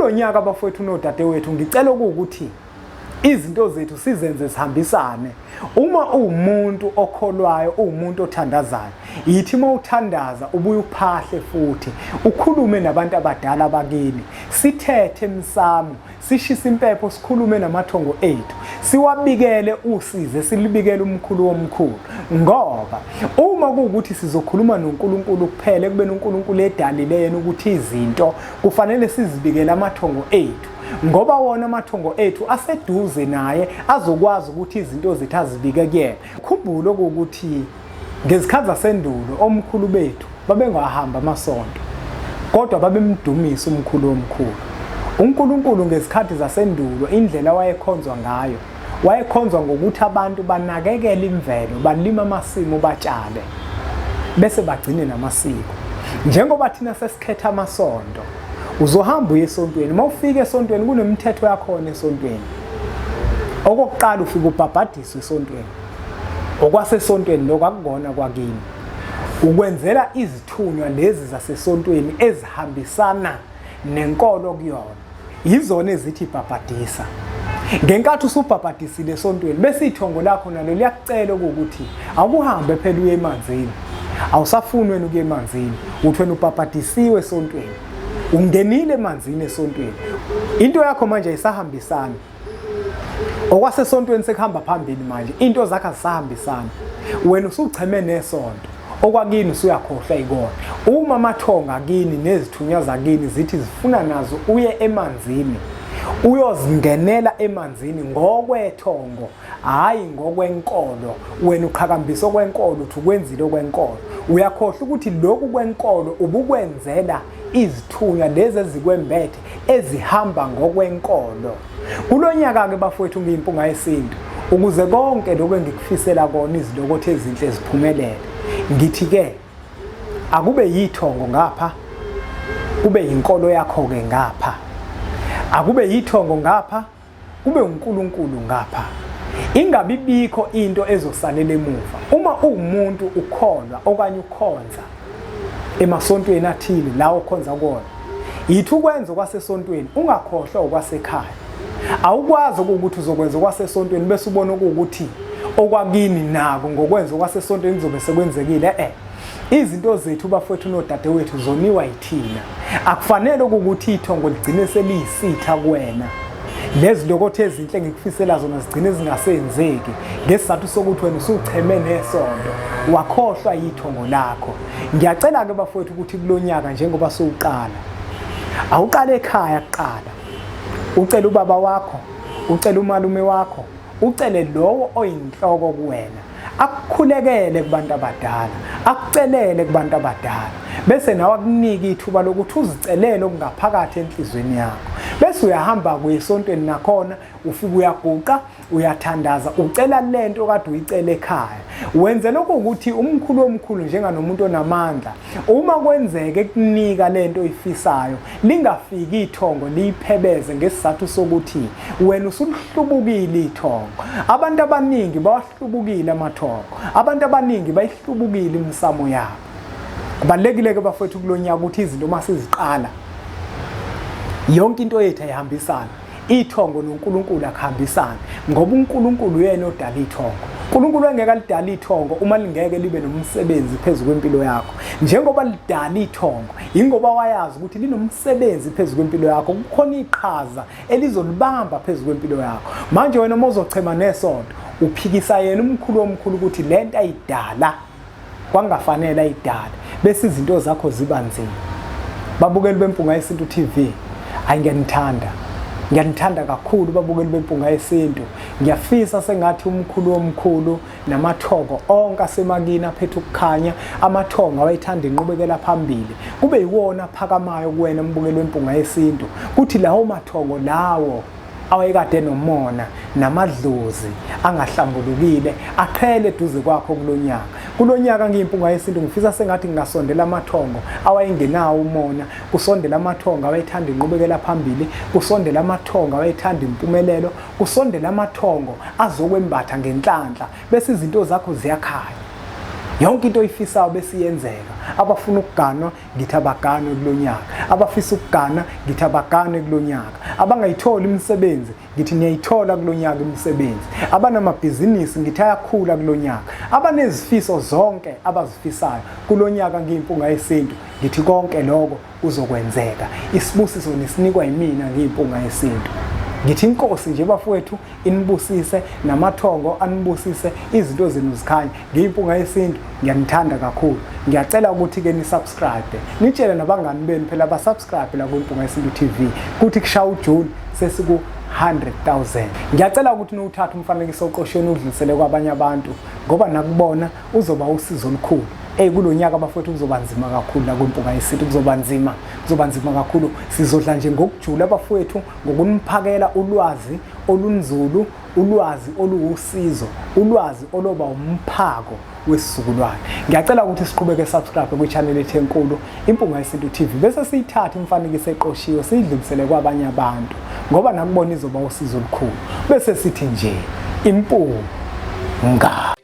Kulonyaka bafowethu nodadewethu, ngicela ukuthi izinto zethu sizenze zihambisane. Uma uwumuntu okholwayo, uwumuntu othandazayo, yithi uma uthandaza ubuye uphahle futhi ukhulume nabantu abadala bakini, sithethe emsamo, sishise impepho, sikhulume namathongo ethu, siwabikele usize, silibikele umkhulu womkhulu. Ngoba uma kuwukuthi sizokhuluma noNkulunkulu kuphela, ekubeni uNkulunkulu edalile yena ukuthi izinto kufanele sizibikele amathongo ethu, ngoba wona amathongo ethu aseduze naye, azokwazi ukuthi izinto zethu azibike kuyena. Khumbula ukuthi ngezikhathi zasendulo omkhulu bethu babengahamba amasonto, kodwa babemdumisa umkhulu omkhulu uNkulunkulu. Ngezikhathi zasendulo indlela wayekhonzwa ngayo, wayekhonzwa ngokuthi abantu banakekele imvelo, balima amasimu, batshale, bese bagcine namasiko. Njengoba thina sesikhetha amasonto, uzohamba uye esontweni. Uma ufika esontweni kunemithetho yakhona esontweni. Okokuqala ufika ubhabhadiswe esontweni. Okwasesontweni lokho akukona kwakini, ukwenzela izithunywa lezi zasesontweni ezihambisana nenkolo kuyona, yizona ezithi bhabhadisa. Ngenkathi usubhabhadisile esontweni, bese ithongo lakho nalo liyakucela ukuthi akuhambe phela uye emanzini. Awusafuni wena ukuya emanzini, uthi wena ubhabhadisiwe esontweni, ungenile emanzini esontweni, into yakho manje ayisahambisani. Okwasesontweni sekuhamba phambili manje, into zakho azisahambisani. Wena usucheme nesonto, okwakini usuyakhohlwa ikona. Uma amathonga akini nezithunywa zakini zithi zifuna nazo uye emanzini, uyozingenela emanzini ngokwethongo, hhayi ngokwenkolo. Wena uqhakambisa okwenkolo, uthi ukwenzile okwenkolo, uyakhohlwa ukuthi lokhu kwenkolo ubukwenzela izithunywa lezi ezikwembethe ezihamba ngokwenkolo. Kulo nyaka-ke bafowethu, ngiyimpunga yesintu, ukuze konke lokhu engikufisela kona, izilokotho ezinhle ziphumelele, ngithi-ke akube yithongo ngapha, kube yinkolo yakho-ke ngapha, akube yithongo ngapha, kube uNkulunkulu ngapha, ingabi bikho into ezosalela emuva. Uma uwumuntu ukholwa okanye ukhonza emasontweni athile la okhonza kuwona, yithi ukwenza okwasesontweni, ungakhohlwa okwasekhaya. Awukwazi ukuthi uzokwenza okwasesontweni bese ubona ukuthi okwakini nako ngokwenza okwasesontweni kuzobe sekwenzekile. Izinto zethu bafowethu nodadewethu zoniwa yithina. Akufanele ukuthi ithongo ligcine seliyisitha kuwena, lezi lokotho ezinhle engikufisela zona zigcine zingasenzeki ngesizathu sokuthi wena usucheme nesonto, wakhohlwa yithongo lakho. Ngiyacela-ke bafowethu ukuthi kulonyaka njengoba siwuqala, awuqale ekhaya kuqala, ucele ubaba wakho, ucele umalume wakho, ucele lowo oyinhloko kuwena akukhulekele kubantu abadala, akucelele kubantu abadala, bese nawe akunike ithuba lokuthi uzicelele okungaphakathi enhlizweni yakho, bese uyahamba kuye esontweni nakhona, ufike uyaguqa, uyathandaza, ucela lento kade uyicela ekhaya. Wenze lokho ukuthi umkhulu omkhulu njenganomuntu onamandla, uma kwenzeke kunika lento oyifisayo, lingafiki ithongo liyiphebeze ngesizathu sokuthi wena usulihlubukile ithongo. Abantu abaningi bawahlubukile amathongo, abantu abaningi bayihlubukile imisamo yabo. Kubalulekile-ke bafowethu kulonyaka ukuthi izinto uma siziqala, yonke into yethu ayihambisane. Ithongo noNkulunkulu akuhambisani, ngoba uNkulunkulu uyena odala ithongo. uNkulunkulu engeke alidala ithongo uma lingeke libe nomsebenzi phezu kwempilo yakho. Njengoba lidala ithongo, ingoba wayazi ukuthi linomsebenzi phezu kwempilo yakho, kukhona iqhaza elizolibamba phezu kwempilo yakho. Manje wena uma uzochema nesonto, uphikisa yena umkhulu omkhulu ukuthi lento ayidala kwangafanele ayidale, bese izinto zakho ziba nzima. Babukeli beMpunga Yesintu TV, ayi ngiyanithanda, ngiyanithanda kakhulu babukeli beMpunga Yesintu. Ngiyafisa sengathi umkhulu omkhulu namathongo onke asemakini aphethe ukukhanya, amathongo awayethanda inqubekela phambili, kube yiwona aphakamayo kuwena mbukeli weMpunga Yesintu, kuthi lawo mathongo lawo awayekade nomona namadlozi angahlambulukile aqhele eduze kwakho kulonyaka. Kulonyaka ngiyimpunga yesintu ngifisa sengathi ngingasondela amathongo awayengenawo umona, kusondela amathongo awayethanda inqubekela phambili, kusondela amathongo awayethanda impumelelo, kusondela amathongo azokwembatha ngenhlanhla, bese izinto zakho ziyakhanya. Yonke into oyifisayo bese iyenzeka. Abafuna ukuganwa ngithi abaganwe kulonyaka. Abafisa ukugana ngithi abaganwe kulonyaka. Abangayitholi imisebenzi ngithi niyayithola kulonyaka imisebenzi. Abanamabhizinisi ngithi ayakhula kulonyaka. Abanezifiso zonke abazifisayo kulonyaka ngiyimpunga yesintu ngithi konke lokho kuzokwenzeka. Isibusiso nisinikwa yimina ngiyimpunga yesintu. Ngithi inkosi nje bafowethu inibusise namathongo anibusise izinto zenu zikhanye. Ngiyimpunga yesintu ngiyanithanda kakhulu. Ngiyacela ukuthi ke ni subscribe. Nitshele nabangani benu phela ba subscribe la kwiMpunga Yesintu TV. Kuthi kushaya uJune sesiku 100,000. Ngiyacela ukuthi niwuthathe umfanekiso oqoshweni udlulisele kwabanye abantu ngoba nakubona uzoba usizo olukhulu. Ey kulonyaka bafowethu kuzoba nzima kakhulu la kwiMpunga Yesintu kuzoba nzima, kuzoba nzima kakhulu. Sizodla nje ngokujula bafowethu ngokuniphakela ulwazi olunzulu, ulwazi oluwusizo, ulwazi oloba umphako wesizukulwane. Ngiyacela ukuthi siqhubeke subscribe kwi-channel ethu enkulu Impunga Yesintu TV bese siyithatha imifanekiso eqoshiwe siyidlulisele kwabanye abantu ngoba nakubona izoba usizo olukhulu. Bese sithi nje impunga.